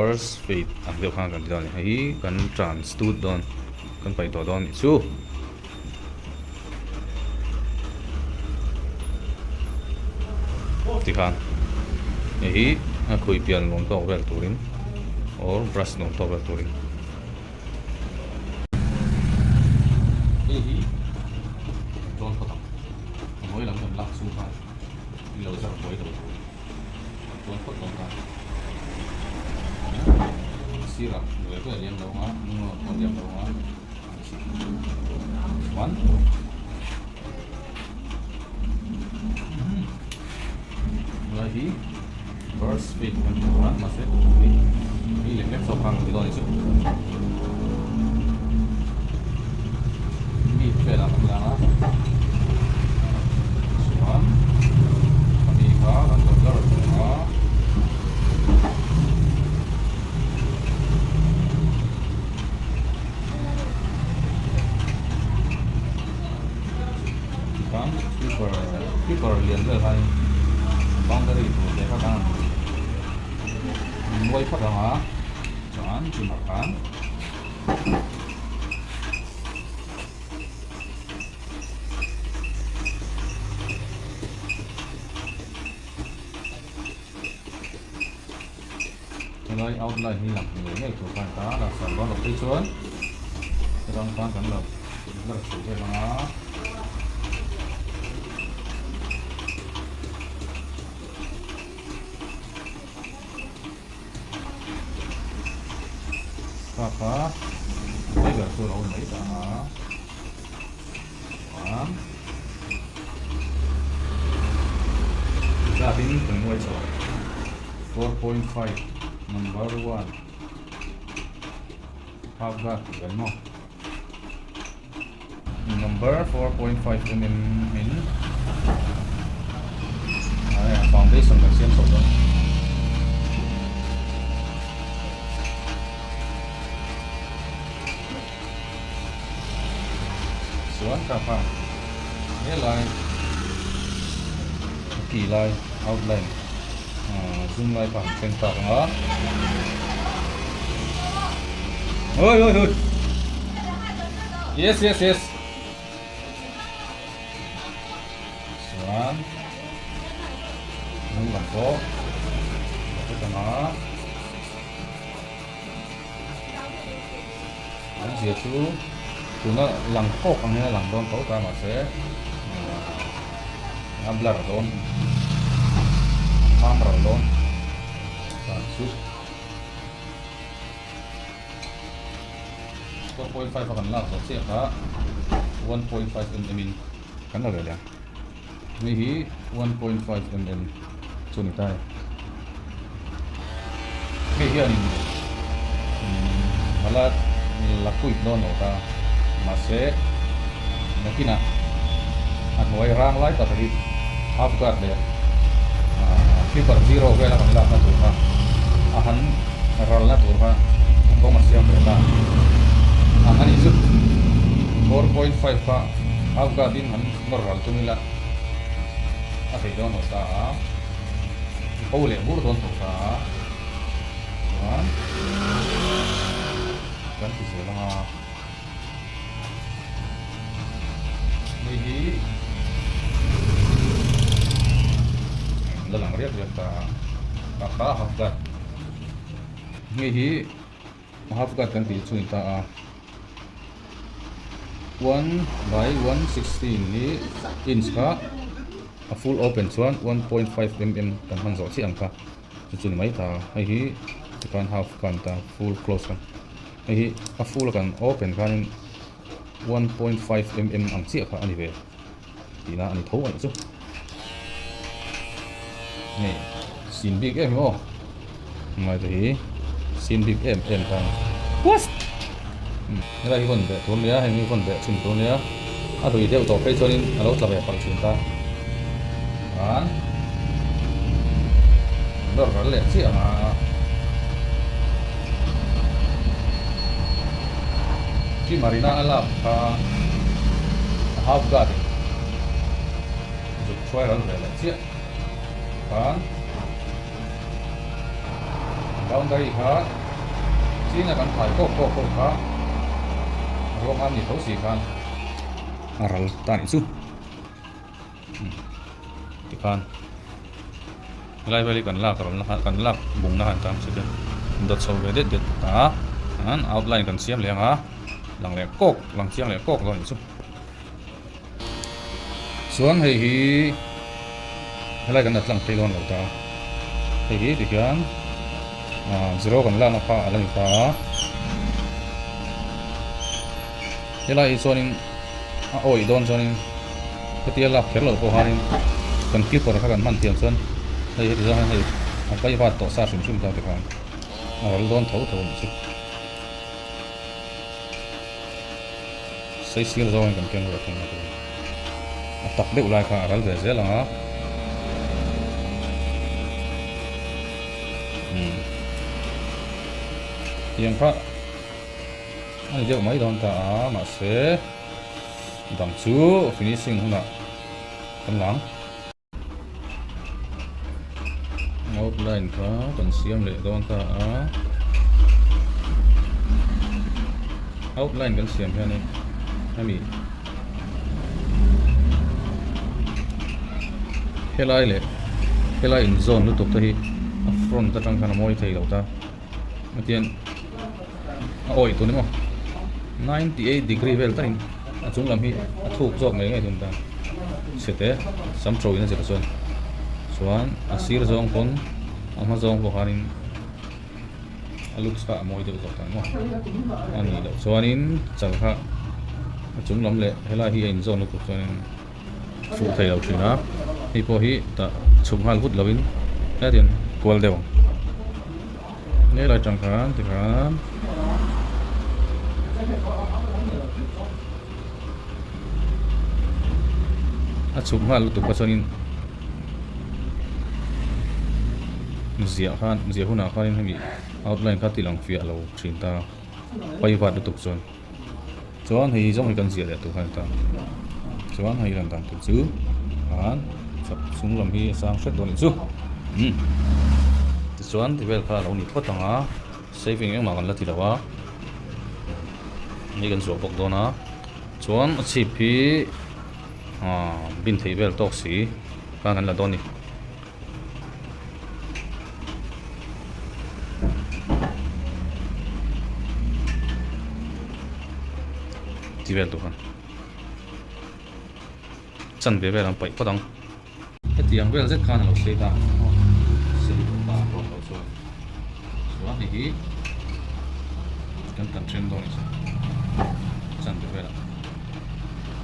Burst fade ang deuh khan kan ti dawn a ni. Hei hi kan transduce dawn kan paih tawh dawn a nih chu. Tikhan hei hi a khui pian nuam tawk vel turin or brush nuam tawk vel turin. Hei hi kan dawn phawt ang. A hnuai lam kan lak chhung khan i lo zar buai lo tur kan dawn phawt dawn ta. Sirah ve ve a liam lo ang a, hnung lamah pawh a liam lo ang a. One. Lai hi burst speed kan ti a mahse hi hi lek lek zawk khan kan ti dawn a ni chu. Mi velah kan lang a chuan a mi kha kan lo blur thung a. Tikhan clipper clipper lian vel khanin boundary tur te kha kan han nuai phawt ang a chuan trimmer khan Helai outline hi lang ngei ngei tur khan ta a laksak dawn loh phei chuan ram khan kan lo blur chho vel ang a. Kha kha hnuai ber chu a lo awm mai ta a chuan zatin kan hnuai chho ang 4.5 number 1 half guard tih kan maw number 4.5 mm in foundation kan siam chho dawn. Chuan ka kha helai a ki lai outline zoom lai kha han thleng tak ang a oi oi oi yes yes yes chuan hnung lam pawh a vek ang a. An zia chu tuna lang phawk ang hian a lang dawn tho ta mahse a blur dawn a kham ral dawn tan chu 4.5 a kan lak zawh chiah kha 1.5 mm in kan la ve leh ang hei hi 1.5 mm chu ni ta e. Hei hianin a la la kuit dawn lo ta mahse nakinah a hnuai rang lai tak hi half guard leh flipper zero vela kan lakna tur kha a han ralna tur kha a kawng a siam ve ta ang a nih chu 4.5 kha half guard in han nawr ral tum ila a thei dawn lo ta a. Ko leh bur dawn tho ta a chuan kan ti zel ang a hei hi la lang riak riak ta a a kha half guard hei hi half guard kan tih chu a ni ta a 1 by 116 hi inch kha. A full open chuan 1.5 mm kan hman zawh chiah ang kha chu chu ni mai ta hei hi tikhan half kan ta full close khan hei hi a full a kan open khanin 1.5 mm ang chiah kha a ni ve tihna a ni tho a nih chu nge sin bik em aw ngai te hi sin bik em em ta what helai hi vawn beh tur nia heng hi vawn beh thin tur nia a hlui deuh tawh phei chuanin a lo tla ve palh thin ta chuan dawr ral leh chiah ang a khi marina a lak kha a half guard in zuk hruai ral ve leh chiah khan boundary kha. China kan phai kawk kawk ho kha ruang am ni tho si khan a ral ta nih chu tikhan helai vel hi kan lak ral na kha kan lak bung na khan tam che te dawt chho ve det det ta an outline kan siam leh ang a lang leh kawk lang chiang leh kawk dawn nih chu. Chuan hei hi helai kan la tlang phei dawn lo ta hei hi tihian ah zero kan lakna kha a la ni ta a helai hi chuanin a awih dawn chuanin hetia lak kher loh pawh khanin kan clipper kha kan hman thiam chuan hei heti zawng hian hei a pai vat tawh sa hrim hrim ta tikhan a ral dawn tho tho a nih chu. Saisir zawngin kan keng rawh thung a tur. A tak deuh lai kha a ral ve zel ang a. Umm. Tiang kha a ni deuh mai dawn ta a, mahse dang chu finishing hunah kan lang. Outline kha kan siam leh dawn ta a outline kan siam hianin hemi helai leh helai inzawn lutuk te hi a front atang khan a mawi thei lo ta hetiang a awih tun emaw 98 degree vel takin a chung lam hi a thuk zawk ngei ngei thung ta chhete sam tro in a zir chuan chuan a sir zawng pawn a hma zawng pawh khanin a looks kha a mawi deuh zawk ta maw a nih loh chuanin chal kha a chung lam leh helai hi a inzawn lutuk chuanin fuh thei lo thin a hei pawh hi tah chhuk nghal vut lovin hetiang kual deuh ang. Helai tang khan tikhan a chhuk nghal lutuk kha chuanin ziah khan ziah hunah khanin hemi outline kha ti lang fiah lo thin ta pai vat lutuk chuan chuan hei zawng hi kan ziah leh tur kha a ni ta chuan hei lan dan tur chu khan chak chung lam hi a sang hret dawn a nih chu umm tichuan ti vel kha a lo ni phawt ang a saving engmah kan la ti lo a hei kan zuah bawk dawn a chuan a chhip hi ah bin theih vel tawk si khan kan la dawn a ni. Ti vel tur khan chan ve vel ang paih phawt ang hetiang vel zet khan a lo sei ta sei tawh ta rawh loh chuan chuan hei hi kan tan then dawn a ni chan ve velah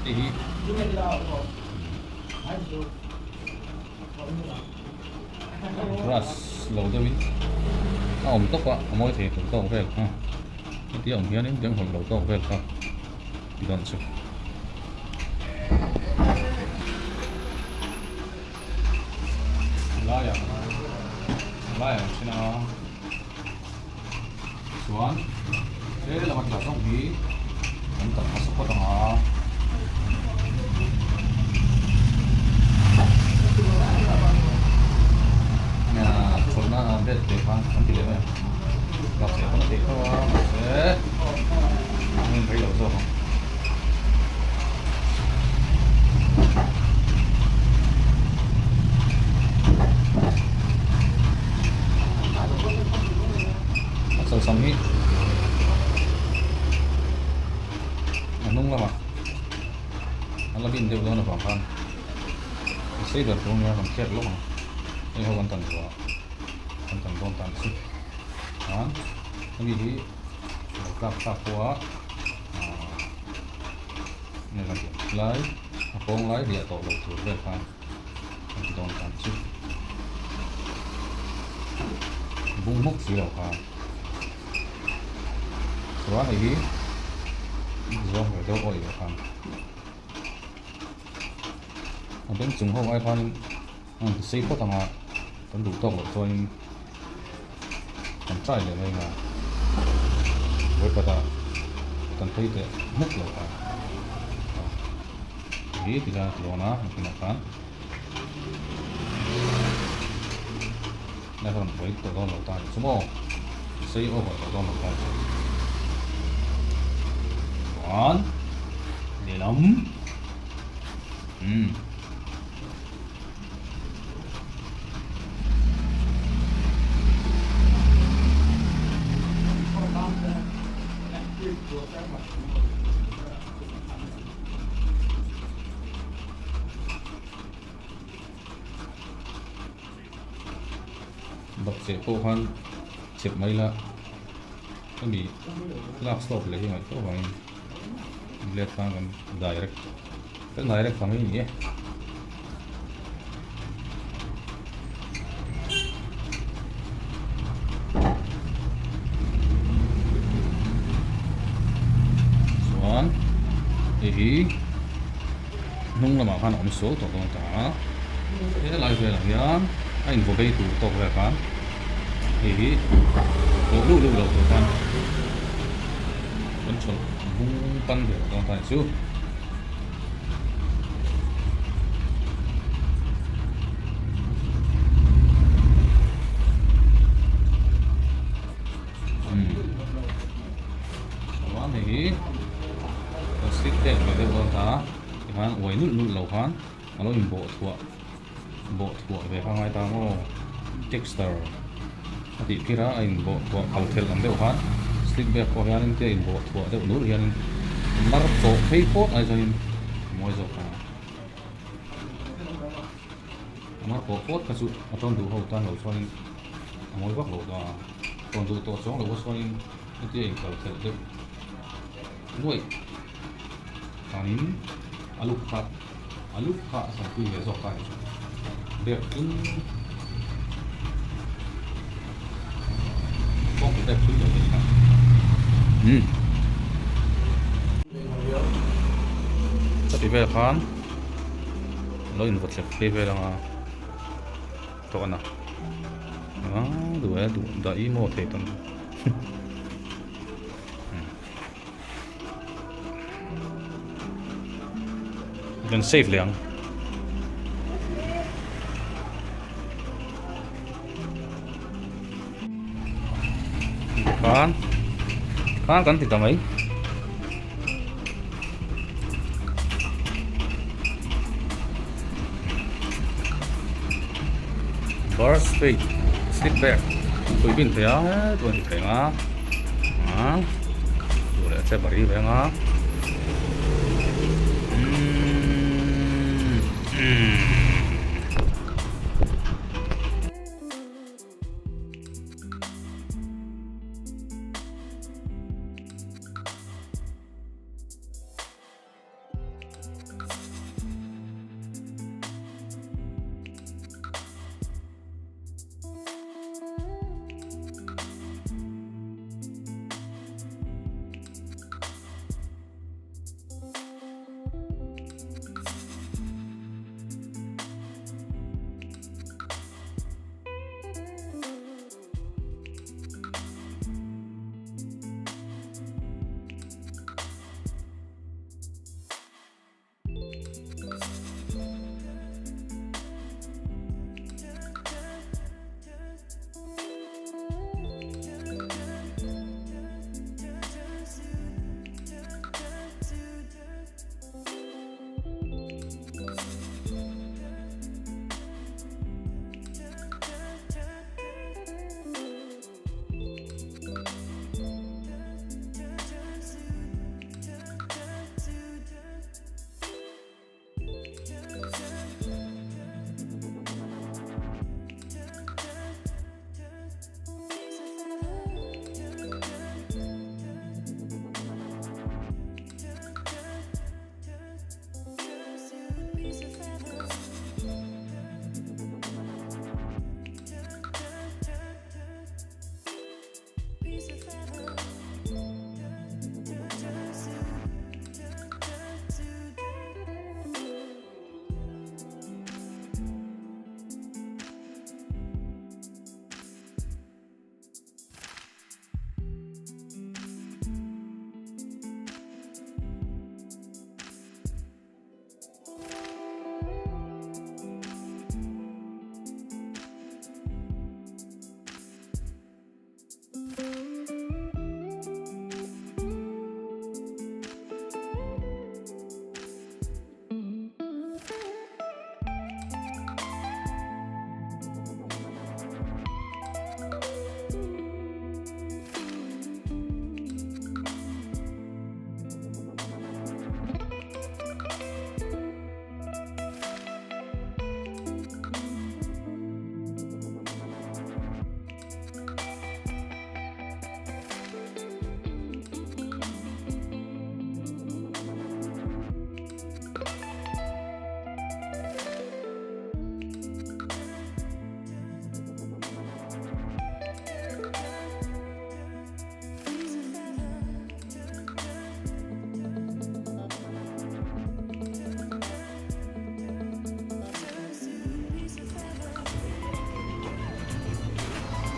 hei hi. Grass lo deuhin a awm tawp a a mawi thei tur tawk vel kha hetia awm hianin beng hawlh lo tawk vel kha ti dawn chu. Laiah laiah an then a chuan he lama tla zawng hi kan tam hmasa phawt ang a. Chawlhna bed te khan an ti leh mai ang bak leh pawn a theih tho a mahse a hmun rei lo zawk ang. A chawlhsam hi a hnung lamah a la bin deuh dawn avang khan a sei ber tur nia kan hriat lawk ang hei ho kan tan zuah kan tan dawn tan chu chuan hemi hi lo tlak thlak pawh a nge kan tih lai a kawng lai riah tawh lo tur vel khan kan ti dawn tan chu bung hmuk si lo khan chuan hei hi zawng ve deuh awih loh khan a beng chung ho ai khanin a ti sei phawt ang a kan duh tawk loh chuanin kan try leh mai ang a vawikhatah kan phei teh hmuk lo kha hi ti khan a ti dawn a nakinah khan lai kha rawn buai tawh dawn lo ta a nih chu maw. Sei over tawh dawn lo kha chuan lehlam umm Bakcheh pawh khan chep mai la hemi lak slope leh hi ngaih fo vangin blade khan kan direct kan direct ta mai a ni e. Chuan hei hi hnung lamah khan a awm sual tawh dawn ta a helai velah hian a invaw bei tur tawk vel khan hei hi tawh luh luh loh tur khan kan chawlh bung pan ve dawn ta a ni chu. Chuan hei hi kan slip tek ve deuh dawn ta tikhan uai nulh nulh lo khan a lo inbawh thuah bawh thuah ve kha ngai ta maw texture a tih phir a a inbawh thuah phal thelh ang deuh khan slip bag pawh hianin tia inbawh thuah deuh nulh hianin mar tawh phei phawt ai chuanin a mawi zawk ta a mar tawh phawt kha chu a tawn duh ho tan lo chuanin a mawi vak lo ta a tawn duh tawh chuang lo chuanin hetia inkal thelh deuh nuaih khanin a luk kha a luk kha a sanpui ve zawk ta a ni chu bag tlung kawngpui bag thlui lo te kha umm chutih vel khan lo invaw thlep phei vel anga tawh a na ah duh e duh dah i maw thei tawn. Kan save leh ang. Khan khan kan ti ta mai. Bar spade slip bag pui bin thei a he chuan ti thei ang a ah duh leh che bari ve ang a umm umm.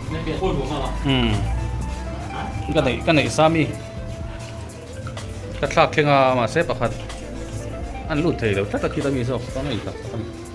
Umm ka neih ka neih sa mi ka thlak thleng a mahse pakhat an lut thei lo tlat a khita mi zawk ka ngei tak tak a ni.